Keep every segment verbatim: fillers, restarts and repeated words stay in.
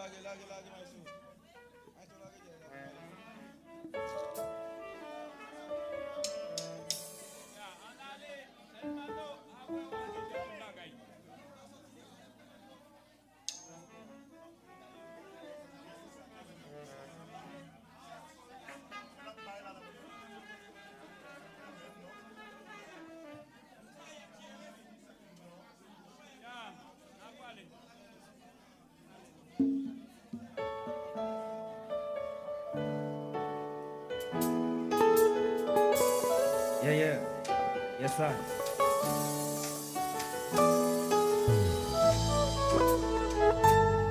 Lage, lage, lage, maestro. Maestro, lage, lage. Yeah, yeah. Yes, sir.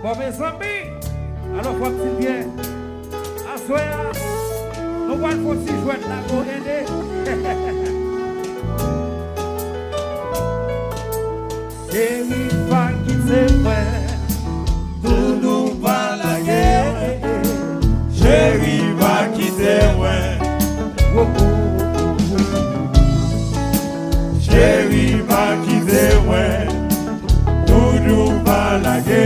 Bon, mezanmi, alò, fò m di l byen. Aswè a, nou pral fè yon ti jwèt la pou ede. Cheri, pa kite mwen, tounou pa lage. Cheri, pa kite mwen. Cheri, pa kite mwen. Tounou pa lage.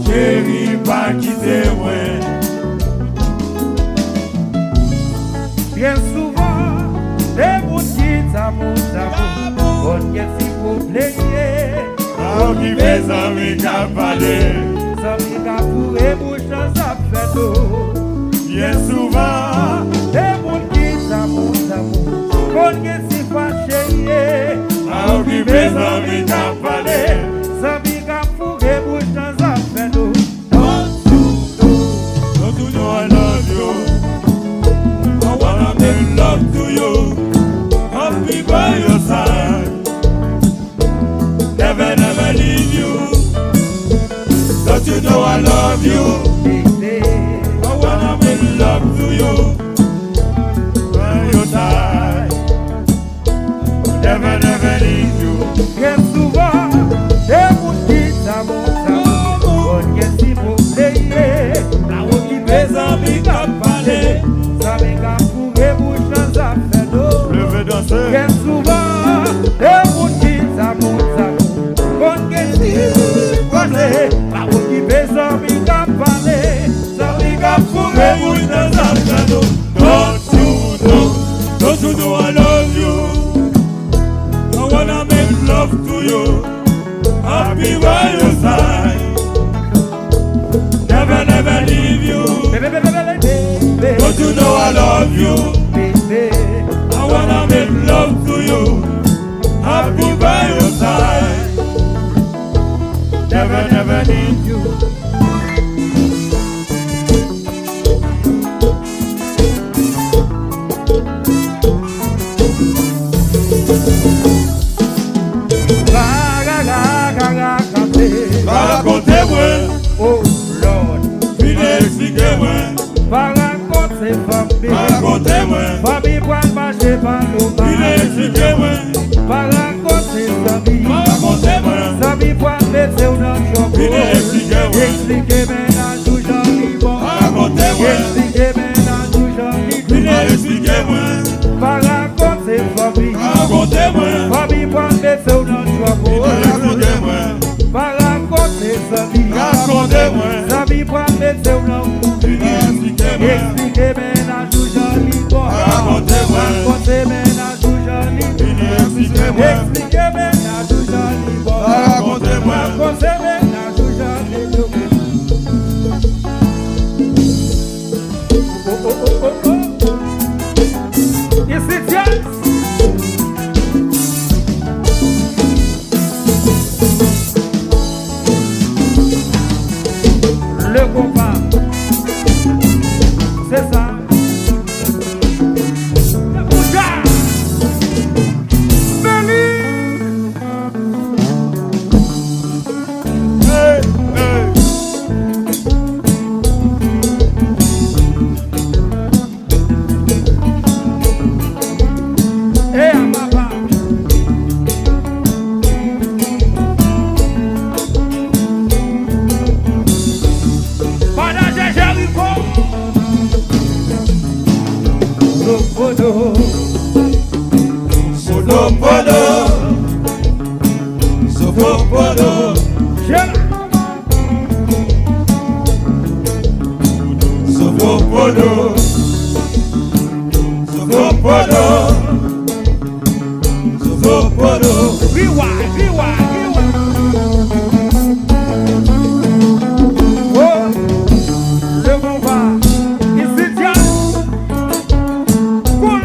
Cheri, pa kite mwen. Byen souvan, de moun ki damou, damou, konn gen ti pwoblèm ye. Pa okipe zanmi k ap pale. Zanmi k ap foure bouch nan zafè nou. Byen souvan, de moun ki damou, damou, konn gen ti fache ye. Pa okipe zanmi k ap pale. Zanmi k ap foure bouch nan zafè nou. Don't you know I love you? I wanna make love to you. I'll be by your side. Never, never leave you. Don't you know I love you? I wanna make love to you. By your side. Never, never leave you. Byen souvan, de moun ki damou, damou, konn gen ti pwoblèm ye. Pa okipe zanmi k ap pale. Zanmi k ap foure bouch nan zafè nou. Leve danse. Byen souvan, de moun ki damou, damou, konn gen ti pwoblèm. Pa okipe zanmi k ap pale. Zanmi k ap foure bouch nan zafè nou. Don't you know, don't you know I love you? I wanna make love to you. I'll be by your side. Never, never leave you. Don't you know I love you? I wanna make love to you. I'll be by your side. Never, never leave you. Pa rakonte mwen. Oh Lord. Vin eksplike mwen. Pa rakonte fanmi. Pa rakonte mwen. Fanmi pral mache pa nou mal. Vin eksplike mwen. Pa rakonte zanmi. Pa rakonte mwen. Zanmi pral mete w nan twòp. Vin eksplike mwen. Eksplike mennaj ou jan li bon. Pa rakonte mwen. Eksplike mennaj ou jan li bon. Vin eksplike mwen. Pa rakonte fanmi. Pa rakonte mwen. Fanmi pral mete w nan twòp. Vin eksplike mwen. Pa rakonte zanmi. Rakonte mwen. Zanmi pral mete w nan kou. Vin eksplike mwen. Eksplike mennaj ou jan li bon. Rakonte mwen. Rakonte mennaj ou jan li bon. Vin eksplike mwen. Eksplike mennaj ou jan li bon. Rakonte mwen. Rakonte mennaj ou jan li bon. Oh, oh, oh, oh, oh. Ici Jazz. Le compas. C'est ça. Le Bouddha. Félix. Hey, hey. E a papa. Pataje Jeriko. Sopodo. Sopodo. Sopodo. Jera. Soufle podo. Soufle podo. Riwa, riwa, riwa. Oh, le konba. Isidya. Koul.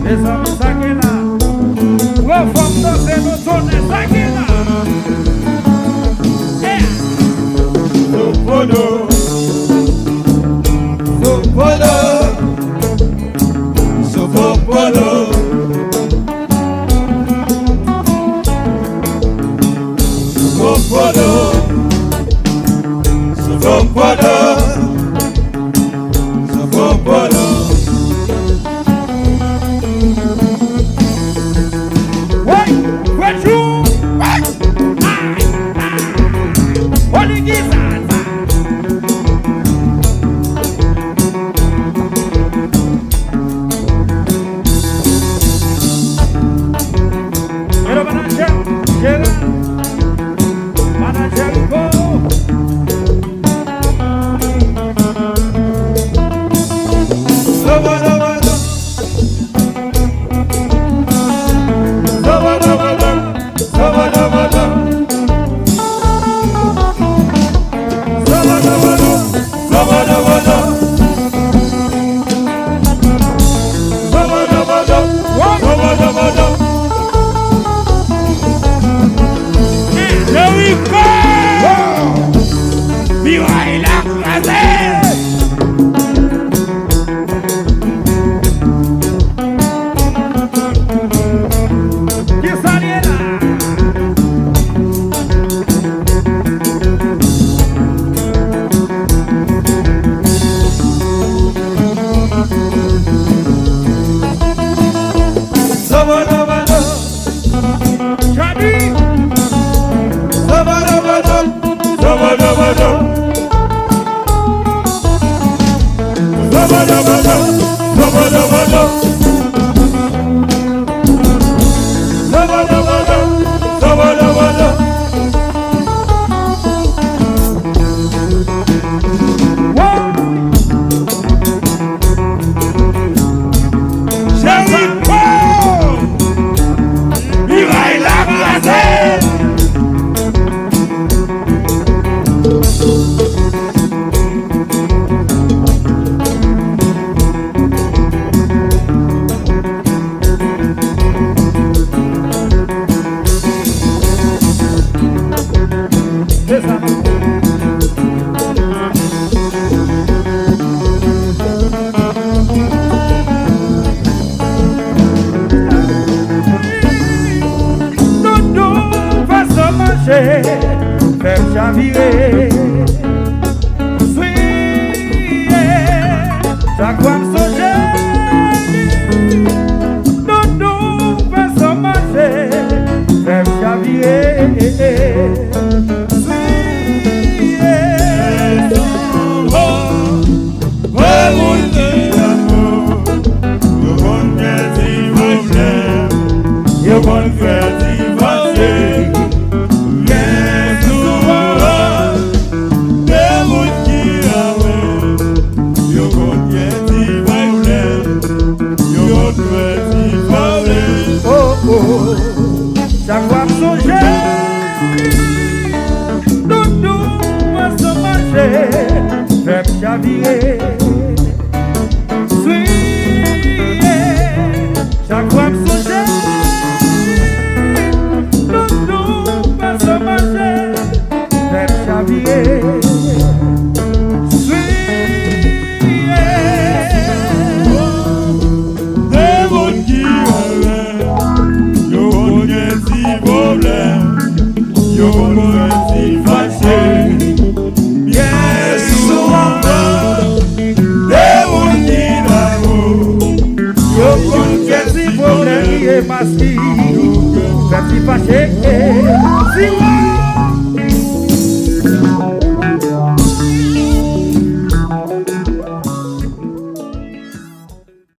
Mezanmi, sa gen la. Pran fòm danse nou tounen, sa gen la. Eh! Sopodo. Sopodo. Sopodo. Sopodo. Sopodo. Sopodo. Woy! Woy, jou! Woy! Ah! Ah! Oli ki sa, sa? Hello, manadjè, jeran, manadjè Rico. Jericho! Miray la kraze! Kisa l ye la? Sobodobodo. Jadi. Sobodobodo. Sobodobodo. Sobodobodo. Sobodobodo. Sobodobodo. Sobodobodo. Wow! Jericho! Miray la kraze! Doudou, fason manje, fè m chavire. Swiye, chak fwa m sonje li. Doudou, fason manje, fè m chavire. Swiye. Vre moun ki damou, yo konn fè ti pwoblèm, yo konn fè ti fache. Byen souvan, vre moun ki damou, yo konn fè ti pwoblèm, yo konn fè ti fache. Oh, oh. Chak fwa m sonje li, doudou, mwen san manje, fè m chavire. Swiye, chak fwa m sonje li, doudou, mwen san manje, fè m chavire. Swiye. De moun ki rele, yo konn gen ti pwoblèm, yo konn gen ti fache. Byen souvan, de moun ki damou, yo konn gen ti pwoblèm, ye masi, fè ti fache. Si w